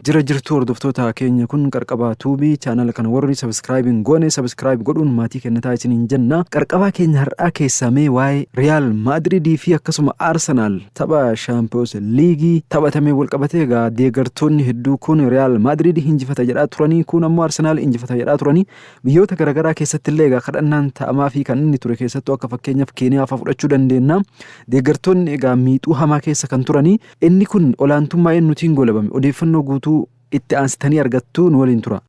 Jira jirtu hordoftoota keenya, kun Qarqabaa Tuubii. Chaanala kana warri subscribe hin goone subscribe godhuun maatii kennataa isiniin jenna. Qarqabaa keenya har'aa keessaa mee waa'ee Riyaal Maadridii fi akkasuma Arsenaal tapha Shaampiyoons Liigii taphatamee walqabatee, egaa deeggartoonni hedduu kun Riyaal Maadrid injifata jedhaa turanii, kun ammoo Arsenaal injifata jedhaa turanii. Biyyoota garaagaraa keessatti illee egaa kadhannaan ta'amaa fi kan inni ture, keessattuu akka fakkeenyaaf Keeniyaa fa'aa fudhachuu dandeenya. Deeggartoonni egaa miixuu hamaa keessa kan turanii, inni kun olaantummaa eenyutiin golabame? Odeeffannoo guutuu itti aansitanii argattu, nu waliin tura.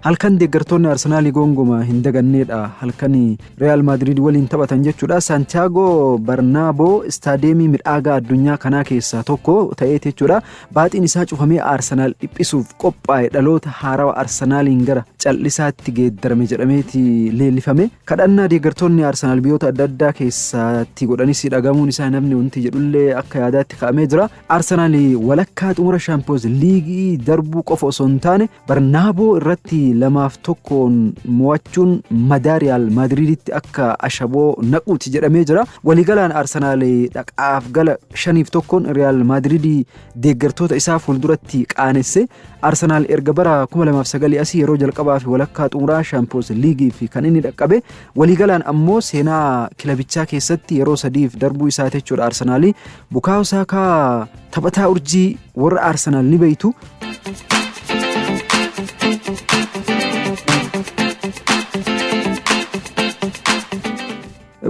Halkan deeggartoonni Arsenaalii gonkumaa hin daganneedha. Halkan Real Madrid waliin taphatan jechuudha. Santiago Barnaaboo istaadeemii midhaagaa addunyaa kanaa keessaa tokko ta'eeti jechuudha. Baaxiin isaa cufamee Arsenaal dhiphisuuf qophaa'e dhaloota haarawaa Arsenaaliin gara callisaatti geeddarame jedhameeti leellifame. Kadhannaa deeggartoonni Arsenaal biyyoota adda addaa keessatti godhanis dhagamuun isaa namni wanti jedhullee akka yaadaatti kaa'amee jira. Arsenaal walakkaa xumura Shaampiyoons Liigii darbuu qofa osoo hin taane, Barnaaboo irratti 2-1n mo'achuun madaa Riyaal Maadriiditti akka ashaboo naquuti jedhamee jira. Waliigalaan Arsenaal dhaqaaf gala 5-1n Riyaal Maadriidii deeggartoota isaa fuulduratti qaanesse. Arsenaal erga bara 2009 asii yeroo jalqabaa fi walakkaa xumuraa Shaampiyoons Liigii fi kan inni dhaqqabe. Waliigalaan ammoo seenaa kilabichaa keessatti yeroo sadiif darbuu isaati jechuudha Arsenaali. Bukaayoo Saakaa taphataa urjii warra Arsenaal ni beeytu.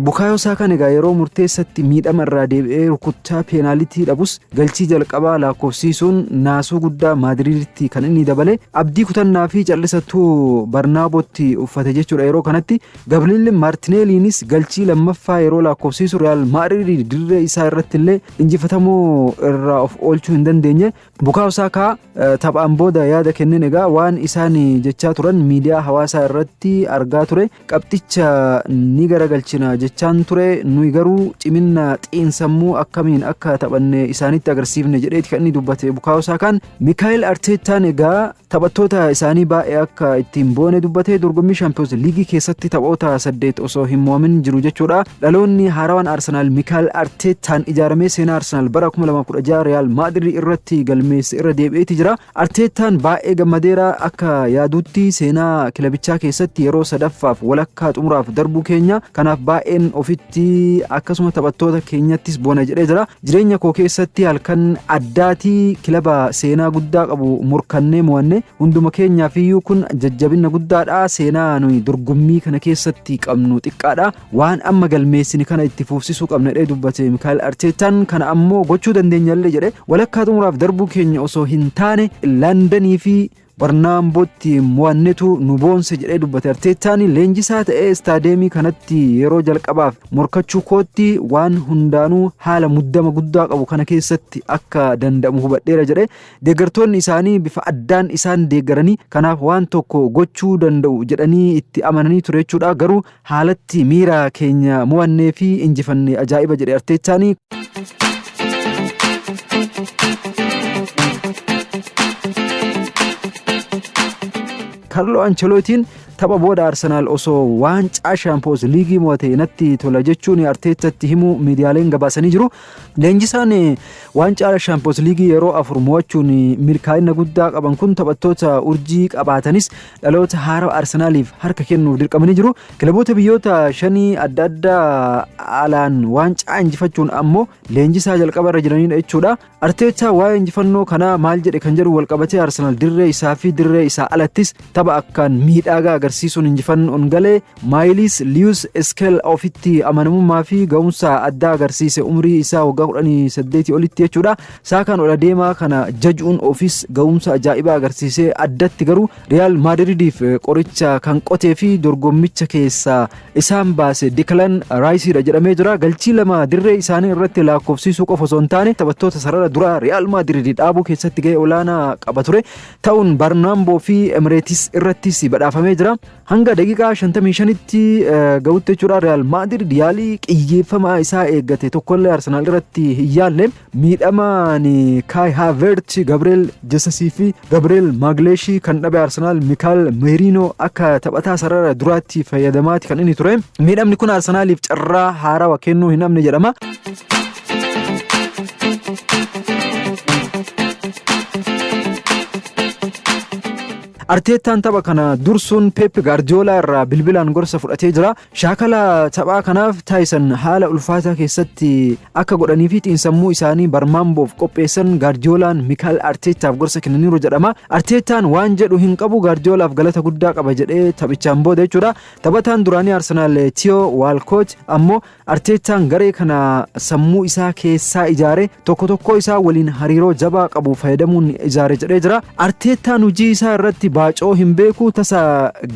Bukaayoo Saakaan egaa yeroo murteessatti miidhama irraa deebi'ee rukuttaa peenaalitii dhabus, galchii jalqabaa lakkoofsiisuun naasuu guddaa Maadriiditti kan inni dabale, abdii kutannaa fi callisattuu Barnaabootti uffate jechuudha yeroo kanatti. Gabriel Maartineeliinis galchii lammaffaa yeroo lakkoofsiisu, Riyaal Maadriid dirree isaa irratti illee injifatamuu irraa of oolchuu hin dandeenye. Bukaayoo Saakaa taphaan booda yaada kenneen, egaa waan isaan jechaa turan miidiyaa hawaasaa irratti argaa ture. Qabxicha ni garagalchina jechaan ture, nuyi garuu cimina xiinsammuu akkamiin akka taphanne isaanitti agarsiifne jedheeti kan inni dubbate Bukaayoo Saakaan. Mikaayil Arteetaan egaa taphattoota isaanii baay'ee akka ittiin boone dubbate. Dorgommii Shaampiyoons Liigii keessatti taphoota saddeet osoo hin mo'amin jiru jechuudha. Dhaloonni haarawaan Arsenaal Mikaayil Arteetaan ijaaramee seenaa Arsenaal bara 2016 Riyaal Maadrid irratti galmeesse irra deebi'eeti jira. Arteetaan baay'ee gammadeera. Akka yaadutti seenaa kilabichaa keessatti yeroo sadaffaaf walakkaa xumuraaf darbuu keenya kanaaf baay'een ofitti akkasuma taphattoota keenyattis boona jedhee jira. Jireenya koo keessatti halkan addaatii, kilaba seenaa guddaa qabu morkannee mo'anne. Hunduma keenyaaf iyyuu kun jajjabina guddaadha. Seenaa nuyi dorgommii kana keessatti qabnu xiqqaadha. Waan amma galmeessine kana itti fufsisuu qabna jedhee dubbate Mikaayil Arteetaan. Kana ammoo gochuu dandeenyallee jedhe. Walakkaa xumuraaf darbuu keenya osoo hin taane, Laandanii fi Barnaambootti mo'annetu nu boonse jedhee dubbate Arteetaan. Leenjisaa ta'ee istaadeemii kanatti yeroo jalqabaaf morkachuu kootti waan hundaanuu haala muddama guddaa qabu kana keessatti akka danda'amu hubadheera jedhe. Deeggartoonni isaanii bifa addaan isaan deeggaranii, kanaaf waan tokko gochuu danda'u jedhanii itti amananii ture jechuudha. Garuu haalatti miira keenya mo'annee fi injifanne ajaa'iba jedhe Arteetaan. Karloo Ancelootiin tapha booda Arsenaal osoo waancaa Shaampiyoons Liigii mo'ate natti tola jechuun Arteetatti himuu miidiyaaleen gabaasanii jiru. Leenjisaan waancaa Shaampiyoons Liigii yeroo afur mo'achuun milkaa'ina guddaa qaban kun taphattoota urjii qabaatanis, dhaloota haaraa Arsenaaliif harka kennuuf dirqamanii jiru. Kilaboota biyyoota shanii adda addaa alaan waancaa injifachuun ammoo leenjisaa jalqaba irra jiranidha jechuudha. Arteetaa waa'ee injifannoo kanaa maal jedhe kan jedhu walqabatee, Arsenaal dirree isaa fi dirree isaa alattis tapha akkaan miidhagaa agarsiisuun injifannoon galee. Maayiliis Liyus Eskel ofitti amanamummaa fi ga'umsa addaa agarsiise umrii isaa waggaa 18 olitti jechuudha. Saakaan ol adeemaa kana jajuun ofis ga'umsa ajaa'ibaa agarsiise. Addatti garuu Riyaal Maadridiif qoricha kan qotee fi dorgommicha keessaa isaan baase Diklan Raayisiidha jedhamee jira. Galchii lama dirree isaanii irratti lakkoofsiisuu qofa osoo hin taane, taphattoota sarara duraa Riyaal Maadrid dhaabuu keessatti gahee olaanaa qaba ture. Ta'uun Barnaamboo fi Emireetis irrattis badhaafamee jira. Hanga daqiiqaa 55tti ga'utti jechuudha, Real Madrid yaalii qiyyeeffamaa isaa eeggate tokkollee Arsenaal irratti hin yaalle. Miidhamaan Kai Havertz, Gabriel Jesusii fi Gabriel Magalhaes kan dhabe Arsenaal Mikael Merino akka taphataa sarara duraatti fayyadamaati kan inni ture. Miidhamni kun Arsenaaliif carraa haarawaa kennuu hin dhabne jedhama. Arteettaan tapha kana dursuun Pep Guardiola irraa bilbilaan gorsa fudhatee jira. Shaakala taphaa kanaaf taasisan haala ulfaataa keessatti akka godhanii fi xiinsammuu isaanii Barmaamboof qopheessan Guardiolaan Mikael Arteettaaf gorsa kennaniiru jedhama. Arteettaan waan jedhu hin qabu, Guardiolaaf galata guddaa qaba jedhee taphichaan booda jechuudha. Taphataan duraanii Arsenaal Theo Walcott ammoo Arteettaan garee kana sammuu isaa keessaa ijaare, tokko tokko isaa waliin hariiroo jabaa qabu fayyadamuun ijaare jedhee jira. Arteettaan hojii isaa irratti baacoo hin beeku, tasa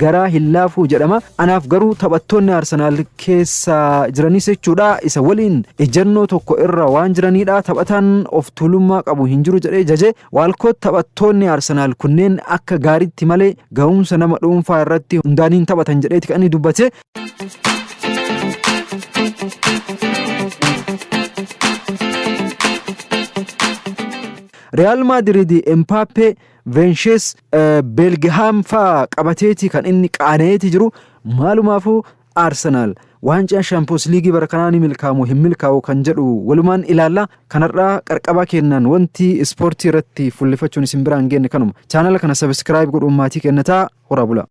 garaa hin laafu jedhama. Anaaf garuu taphattoonni Arsenaal keessa jiranis jechuudha isa waliin ejjennoo tokko irra waan jiranidha. Taphataan of tuulummaa qabu hin jiru jedhee jaje. Walcott taphattoonni Arsenaal kunneen akka gaariitti malee ga'umsa nama dhuunfaa irratti hundaaniin taphatan jedheeti kan inni dubbate. Real Madrid Mbappe, Vinicius, Bellingham faa qabateeti kan inni qaana'eeti jiru. Maalumaafuu Arsenal waancaa Champions League bara kanaa ni milkaa'u hin milkaa'u kan jedhu walumaan ilaalla. Kanarraa qarqabaa kennaan wanti ispoortii irratti fuullefachuun isin biraan geenne kanuma. Chaanala kana subscribe godhuun maatii kennataa, horaa bula.